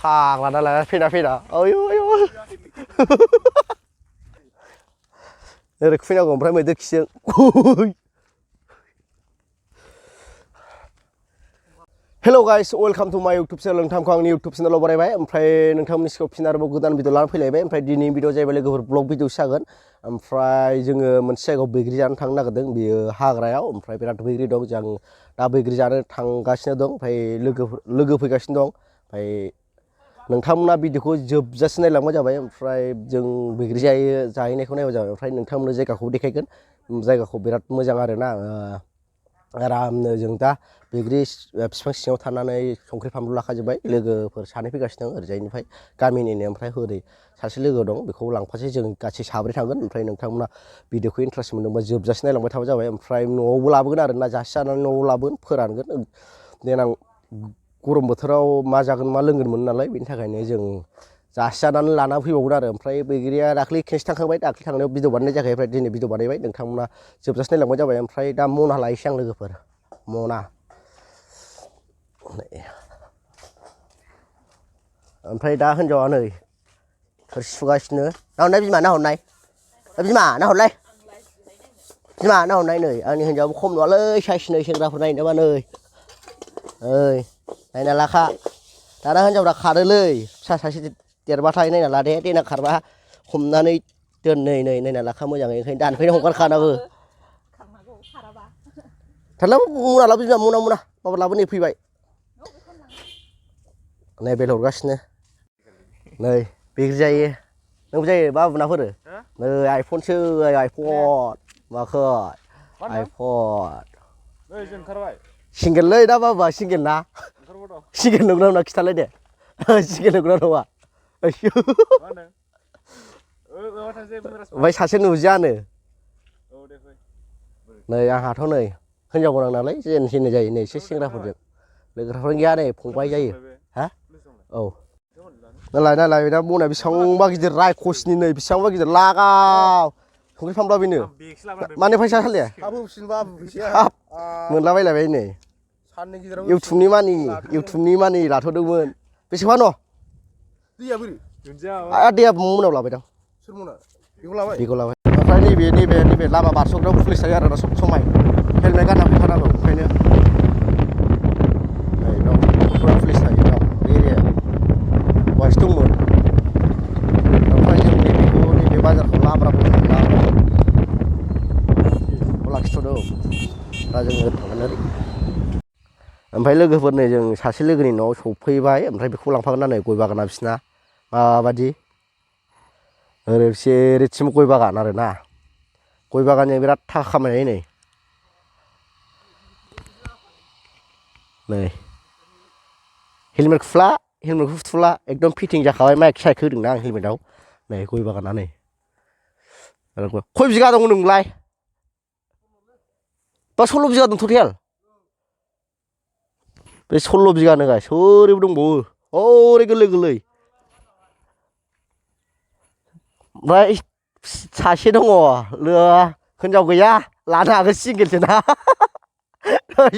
फाग्ला नालाय फैना ओइ ओरै फैनांगौ ओमफ्राय मैदेर खिजों हेल' गाइस वेलकाम टू माय यूट्यूब चैनल नोंथांखौ आंनि यूट्यूब चैनलाव बरायबाय ओमफ्राय नोंथांमोननि सिगाङाव फिन आरोबाव गोदान भिडिअ लानानै फैलायबाय ओमफ्राय दिनैनि भिडिअ जाहैबाय लोगोफोर ब्लग भिडिअसो जागोन ओमफ्राय जोङो मोनसे जायगायाव बैग्रि जानो थांनो नागिरदों बेयो हाग्रायाव ओमफ्राय बिराद बैग्रि दं जों दा बैग्रि जानो थांगासिनो दं ओमफ्राय लोगो फैगासिनो दं ओमफ्राय नोंथांमोना भिडिअखौ जोबजासे नायलांबाय जाबाय ओमफ्राय जों बैग्रि जाहैनायखौ नायबाय जाबाय ओमफ्राय नोंथांमोननो जायगाखौ देखायगोन जायगाखौ बिराद मोजां आरोना आरामनो जों दा बैग्रि बिफां सिङाव थानानै संख्रि फानलु लाखाजोब्बाय लोगोफोर सानै फैगासिनो दं ओरैजायनिफ्राय गामिनिनो ओमफ्राय ओरै सासे लोगो दं बेखौ लांफासै जों गासै साब्रै थांगोन ओमफ्राय नोंथांमोना भिडिअखौ इन्टारेस्ट मोनदोंबा जोबजासे नायलांबाय थाबाय जाबाय ओमफ्राय न'आवबो लाबोगोन आरोना जासे जानानै न'आव लाबोगोन फोरानगोन देनां गरम बोथोराव मा जागोन मा लोंगोन नालाय बेनि थाखायनो जों जासे जानानै लाना फैबावगोन आरो ओमफ्राय बैग्रिया दाख्लै खेनसे थांखांबाय दाख्लै थांनायाव भिडिअ बानायनाय जायाखै ओमफ्राय दिनै भिडिअ बानायबाय नोंथांमोना जोबजासे नायलांबाय जाबाय ओमफ्राय दा मना लायसै आं लोगोफोर मना ओमफ्राय दा हिनजावा नै थोरसि सुगासिनो नाहरनाय बिमा नाहरनाय बिमा नाहरलाय बिमा नाहरनाय नै आंनि हिनजावाबो खम नङालै साइस नै सेंग्राफोर नायनो नामा नै ओइ नायना लाखा दाना हिनजावफ्रा खारोलै फिसा सासे देरबाथाय नायना ला दे देनां खारबा हमनानै दोन नै नायना लाखा मोजाङै ओंखायनो दानफैनो हगारखानाबो थारला मना लाबो बिमा मना माबा लाबो नै फैबाय नै बेल हरगासिनो नै बैग्रि जायो नोंबो जायो बाबुनाफोर नै आइफनसो आइफन माखो आइफन सिंगेललै दा बाबुआ सिंगेल ना सिंगेल नंगौना नङा खिथालाय दे सिंगेल नंगौना नङा ओमफ्राय सासे नुजानो नै आंहाथ' नै हिनजाव गोनां नालाय जेन जायो नै एसे सेंग्राफोरजों लोगोफ्रानो गैया नै फंबाय जायो हा औ नालाय दा मना बेसेबांबा गिदिर रायखसनि नै बेसेबांबा गिदिर लागाव संख्रि फानब्ला बेनो माने फैसा खालिया मोनलाबायलायबाय नै इउटुबनि मानि लाथ'दोंमोन बेसेबां न' दैया मोनाव लाबायदां बेखौ लाबाय ओमफ्राय नैबे लामा बारस'ग्रायाव पुलिस थायो आरोना सब समाय हेलमेट गानना फैखानांगौ ओंखायनो पुलिस थायो बे एरियायाव बहायसो दंमोन ओमफ्राय जों नैबे बाजारखौ लाब्राबो लाखिथ'दों दा जोङो थांगोन ओरै ओमफ्राय लोगोफोर नै जों सासे लोगोनि न'आव सफैबाय ओमफ्राय बेखौ लांफागोन ना नै गय बागाना बिसिना माबायदि ओरैसिम गय बागान आरोना गय बागानजों बिराद थाखा खामायनाय नै हेलमेटखौ फुथुला एकदम फिटिं जाखाबाय माइक साइक होदोंना आं हेलमेटाव नै गय बागाना नै खय बिगा दं नोंलाय बा 16 बिगा दं टटेल बे 16 बिगानो गाय ओरैबो दंबावो ओरै गोरलै ओमफ्राय सासे दङ हिनजाव गैया लानो हागोन सिंगेलसो ना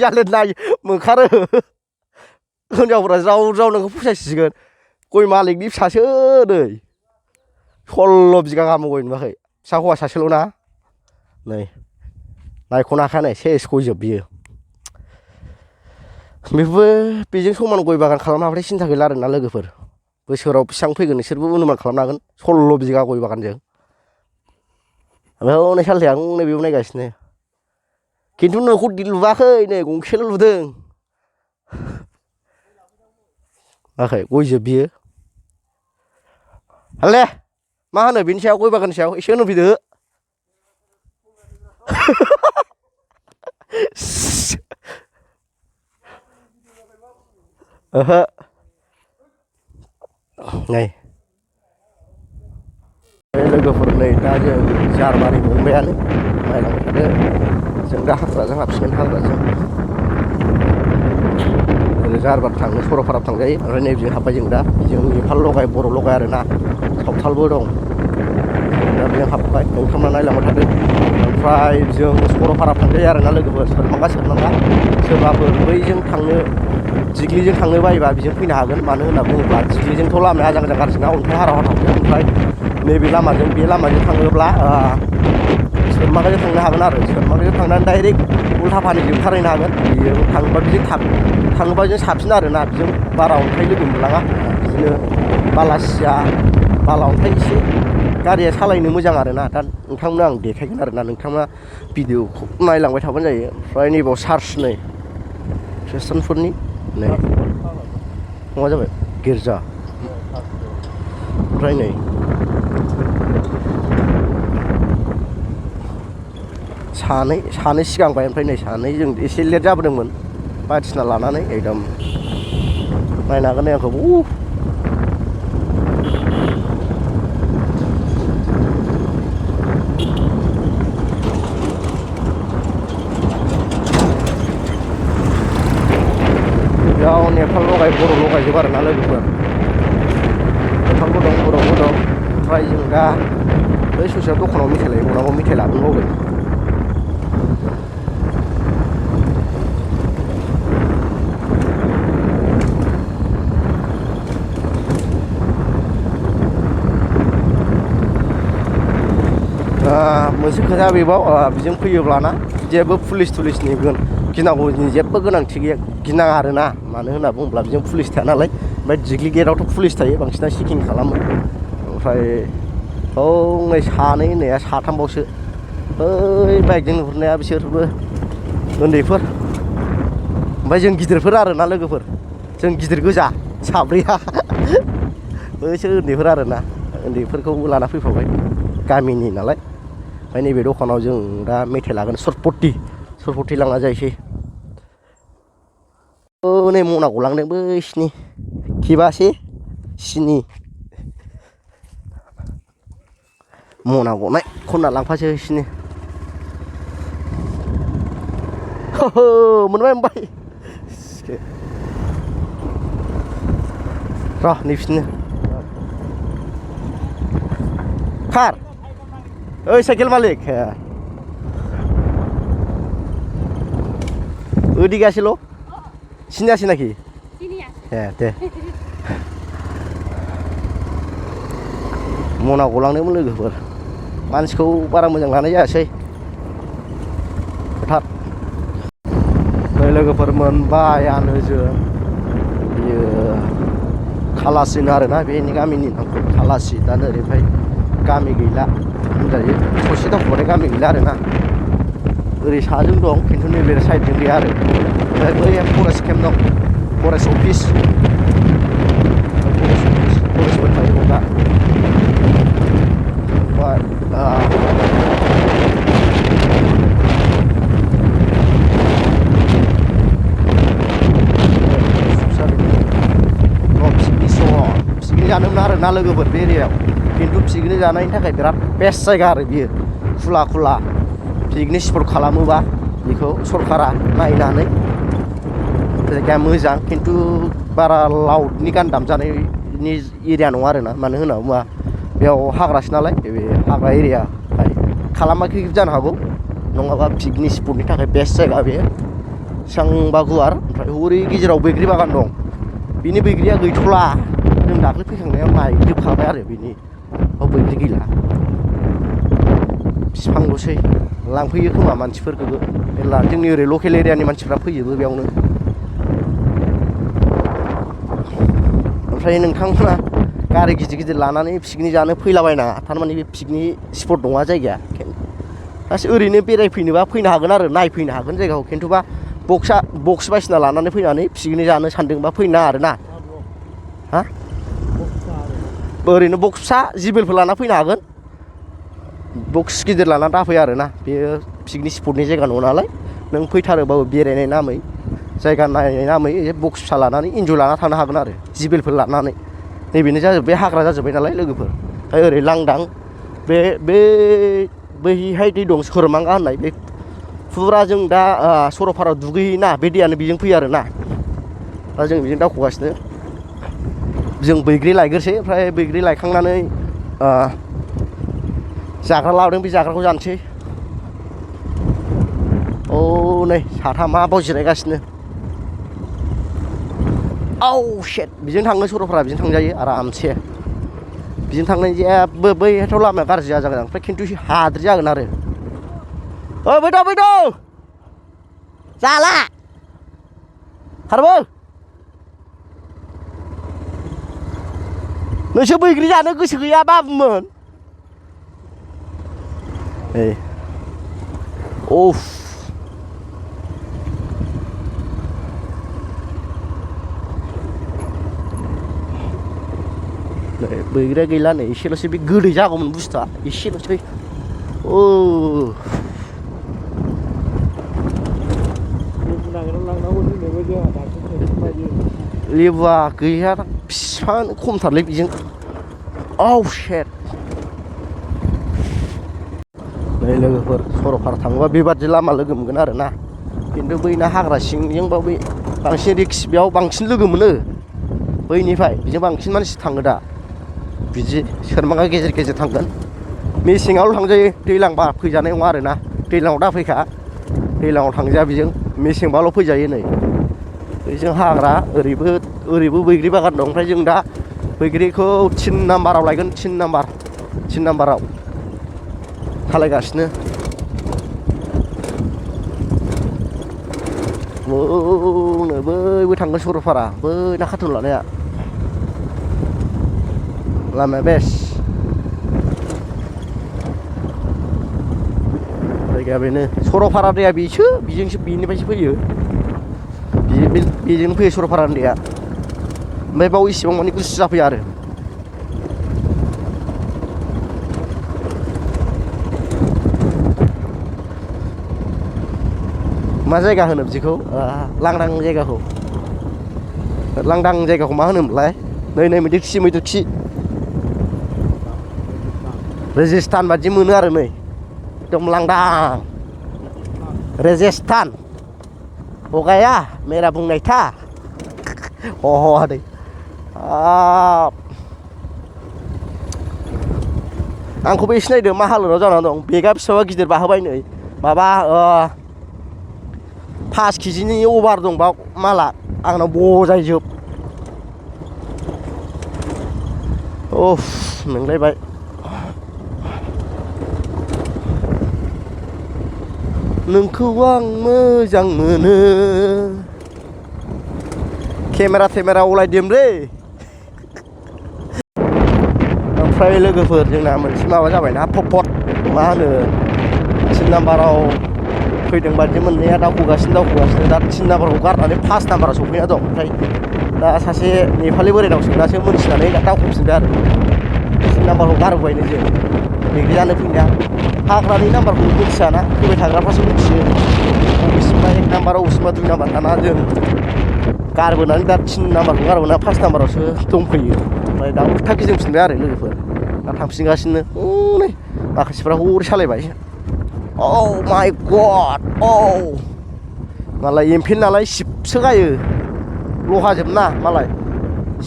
जालेद नाय मोनखारो हिनजावफोरा ज्राव नोंखौ फसायसिगोन गय मालिकनि फिसासो नै 16 बिगा गाहाम गय नुवाखै फिसा हौवा सासेल' ना नै नायख'नो हाखाया नै सेस गयजोब बियो बेफोरबो बेजों समान गय बागान खालामनो हाबाथाय सिन्था गैला आरोना लोगोफोर बोसोराव बेसेबां फैगोन नोंसोरबो अनुमान खालामनो हागोन 16 बिगा गय बागानजों ओमफ्राय हनै सालथे आं नैबेयाव नायगासिनो खिन्थु न'खौ लुवाखै नै गंसेल' लुदों माखै गयजोब बियो हाले मा होनो बेनि सायाव गय बागाननि सायाव एसे होनफैदो ओहो नै लोगोफोर नै दा जों जारमानि गंबायानो नायलांबाय थादो जों दा हाग्राजों हाबसिगोन हाग्राजों ओरै जारबार थांनो सरलपारा थांजायो ओमफ्राय नैबेजों हाबबाय जों दा जों नेपाल लगाय बर' लगाय आरोना सावथालबो दं दा बेयाव हाबबाय नोंथांमोना नायलांबाय थादों ओमफ्राय जों सरलपारा थांजायो आरोना लोगोफोर सोरमांगा सोरबाफोर बैजों थांनो दिग्लिजों थांनो बायोबा बेजों फैनो हागोन मानो होनना बुङोब्ला दिग्लिजोंथ' लामाया आजां गाजां गाज्रिना अन्थाइ हाराव हाथावजों ओमफ्राय नैबे लामाजों बे लामाजों थाङोब्ला सोरमांगाजों थांनो हागोन आरो सोरमांगाजों थांनानै डाइरेक्ट उल्थापानिजों ओंखारहैनो हागोन बेजों थाङोबा बिजों थाङोबा जों साबसिन आरोना बिजों बारा अन्थाइ लोगो मोनलाङा बिदिनो बालासिया बाला अन्थाइ एसे गारिया सालायनो मोजां आरोना दा नोंथांमोननो आं देखायगोन आरोना नोंथाङा भिडिअखौ नायलांबाय थाबानो जायो ओमफ्राय नैबाव चार्च नै खृष्टानफोरनि नै मा जाबाय गिर्जा ओमफ्राय नै सानै सिगांबाय ओमफ्राय नै सानै जों एसे लेट जाबोदोंमोन बायदिसिना लानानै एकदम नायनो हागोन आंखौ बेयाव नेपाल लगाय बर' लगायजोब आरोना लोगोफोर नेपालबो दं बर'बो दं ओमफ्राय जों दा बै ससेयाव दखानाव मेथाइ लायबावनांगौ मेथाइ लाबोबावगोन मोनसे खोथा बेबाव बिजों फैयोब्लाना जेबो पुलिस थुलिसनि गिनांगौनि जेबो गोनांथि गैया गिनाङा आरोना मानो होनना बुङोब्ला बिजों पुलिस थाया नालाय ओमफ्राय दिग्लि गेटआवथ' पुलिस थायो बांसिना चेकिं खालामो ओमफ्राय नै सानै होननाया साथामबावसो बै बाइकजों नुहुरनाया बिसोरबो उन्दैफोर ओमफ्राय जों गिदिरफोर आरोना लोगोफोर जों गिदिर गोजा साब्रैया बैसोर उन्दैफोर आरोना उन्दैफोरखौ लाना फैफाबाय गामिनि नालाय ओमफ्राय नैबे दखानाव जों दा मेथाइ लागोन सरपति लांना जायसै नै मना गलांदों बैसिनि खिबासे सिनि मना गनाय खनना लांफासै बिसिनि मोनबाय र' नैफिनो खार ओइ साइकेल मालिक ओदिगासेल' सिनायासै नाखि दे मना गलांदोंमोन लोगोफोर मानसिखौ बारा मोजां लानाय जायासै हथात नै लोगोफोर मोनबायानो जों बियो खालासिनो आरोना बेनि गामिनि नामखौ खालासि दा ओरैनिफ्राय गामि गैला होनजायो ससे दावखोबाथाय गामि गैला आरोना ओरै साजों दं खिन्थु नैबे साइडजों गैया आरो ओमफ्राय बै फरेस्ट केम्प दं फरेस्ट अफिस फरेस्टफोर थायो दा पिकनिक जानोमोन आरोना लोगोफोर बे एरियायाव खिन्थु पिकनिक जानायनि थाखाय बिराद बेस्ट जायगा आरो बियो खुला पिकनिक स्पट खालामोबा बेखौ सरकारा नायनानै जायगाया मोजां खिन्थु बारा लाउडनि गान दामजानायनि एरिया नङा आरोना मानो होनना बुङोबा बेयाव हाग्रासो नालाय बे हाग्रा एरियाखाय खालामाखै जानो हागौ नङाबा पिकनिक स्पटनि थाखाय बेस्ट जायगा बे बेसेबांबा गुवार ओमफ्राय हरै गेजेराव बैग्रि बागान दं बिनि बैग्रिया गैथ'ला जों दाख्लै फैखांनायाव नायजोबखाबाय आरो बिनि बैग्रि गैला बिफांल'सै लांफैयो खोमा मानसिफोरखौबो मेरला जोंनि ओरै लकेल एरियानि मानसिफ्रा फैजोबो बेयावनो ओमफ्राय नोंथांमोना गारि गिदिर लानानै पिकनिक जानो फैलाबायनाङा थारमाने बे पिकनिक स्पट नङा जायगाया गासै ओरैनो बेरायफैनोबा फैनो हागोन आरो नायफैनो हागोन जायगाखौ खिन्थुबा बक्स बायदिसिना लानानै फैनानै पिकनिक जानो सानदोंबा फैनो नाङा आरोना हा ओरैनो बक्स फिसा जिबेलफोर लाना फैनो हागोन बक्स गिदिर लाना दाफै आरोना बेयो पिकनिक स्पटनि जायगा नङा नालाय नों फैथारोबाबो बेरायनाय नामै जायगा नायनाय नामै बक्स फिसा लानानै इन्जय लाना थांनो हागोन आरो जिबेलफोर लानानै नैबेनो जाजोब्बाय हाग्रा जाजोब्बाय नालाय लोगोफोर ओमफ्राय ओरै लांदां बैहाय दै दं सोरमांगा होननाय बे फुरा जों दा सरलपारायाव दुगैयोना बे दैयानो बेजों फैयो आरोना दा जों बेजों दावखोगासिनो जों बैग्रि लायग्रोसै ओमफ्राय बैग्रि लायखांनानै जाग्रा लाबोदों बे जाग्राखौ जानोसै औ नै साथामा बाव जिरायगासिनो औ शेट बिजों थाङो सरलपारा बिजों थांजायो आरामसे बिजों थांनाय जेबो बैहाथ' लामाया गाज्रि जागोन ओमफ्राय खिन्थु हाद्रि जागोन आरो फैद' जाला खारबो नोंसोर बैग्रि जानो गोसो गैया बाबुमोन उफ बैग्रिया गैला नै एसेल'सै बे गोदै जागौमोन बुस्थुआ एसेल'सै लेबुआ गैया बिफाङानो खमथारलै बेजों औ शेट नै लोगोफोर सरलपारा थाङोबा बेबादि लामा लोगो मोनगोन आरो ना खिन्थु बैना हाग्रा सिंजोंबा बै बांसिन रिक्स बेयाव बांसिन लोगो मोनो बैनिफ्राय बेजों बांसिन मानसि थाङो दा बिदि सोरमांगा गेजेर गेजेर थांगोन मेसेङावल' थांजायो दैज्लांबा फैजानाय नङा आरो ना दैज्लाङाव दा फैखा दैज्लाङाव थांजाया बेजों मेसेंबाल' फैजायो नै बैजों हाग्रा ओरैबो बैग्रि बागान दं ओमफ्राय जों दा बैग्रिखौ 3 नाम्बाराव लायगोन 3 नाम्बाराव खालायगासिनो बैबो थांगोन सरलपारा बै ना खाथुन लानाया लामाया बेस्ट जायगाया बेनो सरलपारा दैया बेनिफ्रायसो फैयो बेजोंनो फैयो सरलपारानि दैया ओमफ्राय बाव इसेबां माने गुसु जाफैया आरो मा जायगा होनो बिदिखौ लांदां जायगाखौ मा होनोमोनलाय नै मैदेर खि राजस्थान बादि मोनो आरो नै एकदम लांदां राजस्थान हो गया मेरा बुंनाय था दै आंखौबो एसे नायदो मा हालोदाव जानानै दं बेगा फिसाबा गिदिर बाहोबाय नै माबा 5 केजिनि अभार दंबा माला आंनाव बजायजोब उफ मेंलायबाय नोंखौ आं मोजां मोनो केमेरा अलायदोंलै ओमफ्राय लोगोफोर जोंना मोनसे माबा जाबायना फट मा होनो 3 नाम्बाराव फैदों बादि मोननाया दावखोगासिनो दा 3 नाम्बारखौ गारनानै 5 नाम्बाराव सफैना दं ओमफ्राय दा सासे नेपालि बोरायनाव सोंनासो मोनथिनानै दा दावखोफिनबाय आरो 3 नाम्बारखौ गारबोबायनो जों बैग्रि जानो फैनाया हाग्रानि नाम्बारखौ मिथियाना फैबाय थाग्राफ्रासो मिथियो बबेसिमबा 1 नाम्बार बबेसिमबा 2 नाम्बार दाना जों गारबोनानै दा 3 नाम्बारखौ गारबोना 5 नाम्बारावसो दंफैयो ओमफ्राय दा उल्था गिदिंफिनबाय आरो लोगोफोर दा थांफिनगासिनो नै माखासेफ्रा हरै सालायबाय Oh my god मालाय एमफिल नालाय सिबसो गायो लहाजोबना मालाय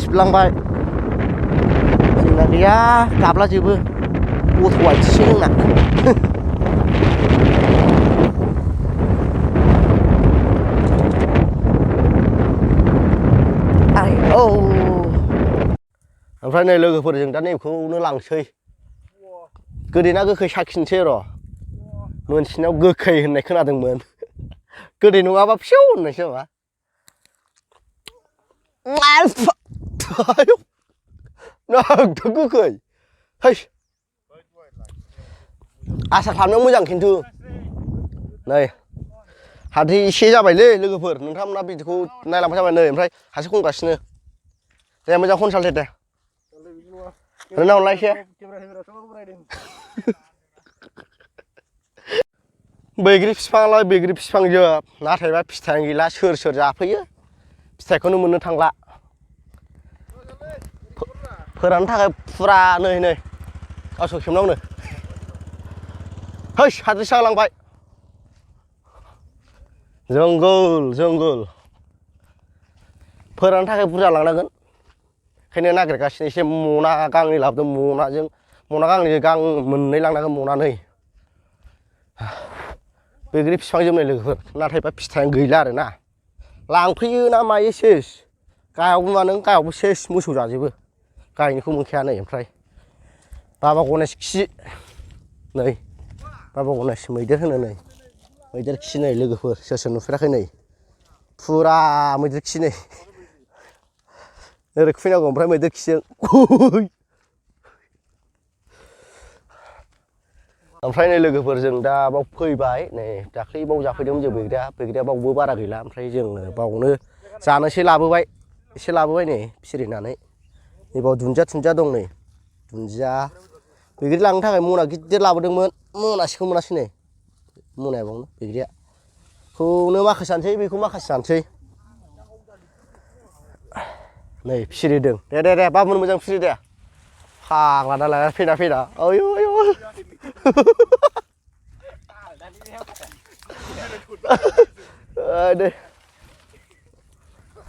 सिबलांबाय जोंना गैया गाब्लाजोबो गथ' आइथिंसो जोंना ओमफ्राय नै लोगोफोरजों दा नैबेखौनो लांसै गोदै ना गोखै साखिनोसै र' मोनसिनाव गोखै होननाय खोनादोंमोन गोदै नङाबा फिसौ होननायसो नामा नोगोद गोखै आसार खालामनो मोजां खिन्थु नै हाद्रि एसे जाबायलै लोगोफोर नोंथांमोना बिदिखौ नायलांबाय जाबाय नै ओमफ्राय हासो खनगासिनो दे मोजां खनसालथे दे रोंना हरलाय एसे बैग्रि बिफांलाय बैग्रि बिफांजोब नाथायबा फिथाइ गैला सोर जाफैयो फिथाइखौनो मोननो थांला फोराननो थाखाय फुरा नै गावसो खेबनावनो हैस हाद्रिसो जालांबाय जंगल फोराननो थाखाय बुरजा लांनांगोन ओंखायनो नागिरगासिनो एसे मना गांनै लाबोदों मनाजों मना गां मोननै लांनांगोन मनानै बैग्रि बिफां जोबनाय लोगोफोर नाथायबा फिथाइयानो गैला आरोना लांफैयो ना मायो सेस गायावबो मानो गायावबो सेस मोसौ जाजोबो गायनिखौ मोनखाया नै ओमफ्राय बाबा गनेश खि नै बाबा गनेश मैदेर होनो नै मैदेर खि नै लोगोफोर सोर सोर नुफेराखै नै फुरा मैदेर खि नै ओरै खुफैनांगौ ओमफ्राय मैदेर खिजों ओमफ्राय नै लोगोफोर जों दा बाव फैबाय नै दाख्लै बाव जाफैदोंमोन जों बैग्रिया बावबो बारा गैला ओमफ्राय जोङो बावनो जानोसै लाबोबाय एसे लाबोबाय नै फिरिनानै नैबाव दुन्दिया दं नै दुन्दिया बैग्रि लांनो थाखाय मना गिदिर लाबोदोंमोन मनासेखौ मोनासै नै मनाया बावनो बैग्रिया खौनो माखासे जानोसै बेखौ माखासे जानोसै नै फिरिदों दे बाबुन मोजां फिरि दे फाग्ला दालाय फैना आयौ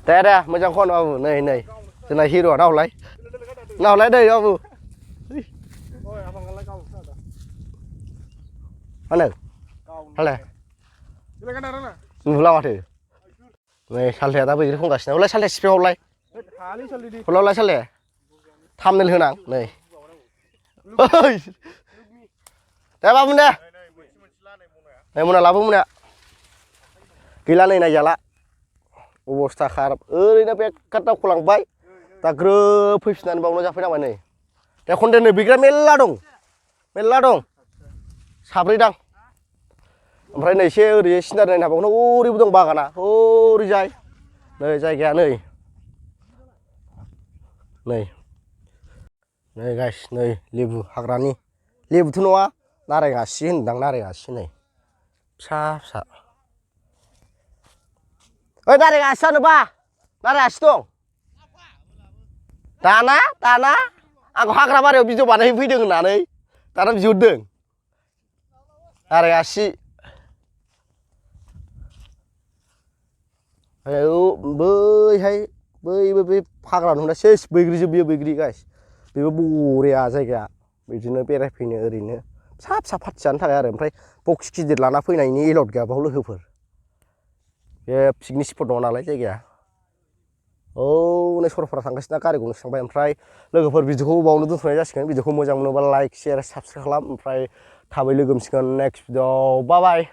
दे मोजां खन बाबु नै जोंना हिर'आ नावलाय दै बाबु mana hale नुला माथो नै सालथाया दा बैग्रि खनगासिनो हलाय सालथाया सिफे हरलाय सालथे थामनेल होनां नै दे बाबुन दे नै मना लाबो मना गैला नै नायजाला अबस्था खाराब ओरैनो बेखार दावखोलांबाय दा ग्रोब फैफिननानै बावनो जाफैनांबाय नै दे खनदे नै बैग्रिया मेरला दं साब्रै दां ओमफ्राय नै एसे ओरै सिनार नायनो हाबावनो ओरैबो दं बागाना ओरैजाय नै जायगाया नै गाइस नै लेबु हाग्रानि लेबुथ' नङा नारें आसि होनदां नारें आसि नै फिसा ओइ नारें आसि जानोबा नारें आसि दं दाना आंखौ हाग्रा बारियाव भिडिअ बानायनो फैदों होननानै दाना बिहरदों नारें आसि बैहाय बैबो बे फाग्ला नुना सेस बैग्रिजोब बियो बैग्रि गाइस बेबो बरिया जायगाया बिदिनो बेरायफैनो ओरैनो फिसा पार्टि जानो थाखाय आरो ओमफ्राय बक्स गिदिर लाना फैनायनि एलाउड गैया बाव लोगोफोर बे पिकनिक स्पट दङ नालाय जायगाया नै सरलपारा थांगासिनो गारि गंसे थांबाय ओमफ्राय लोगोफोर भिडिअखौ बावनो दोनथ'नाय जासिगोन भिडिअखौ मोजां मोनोबा लाइक शेयार साबसक्राइब खालाम ओमफ्राय थाबै लोगो मोनसिगोन नेक्स्ट भिडिअ बाय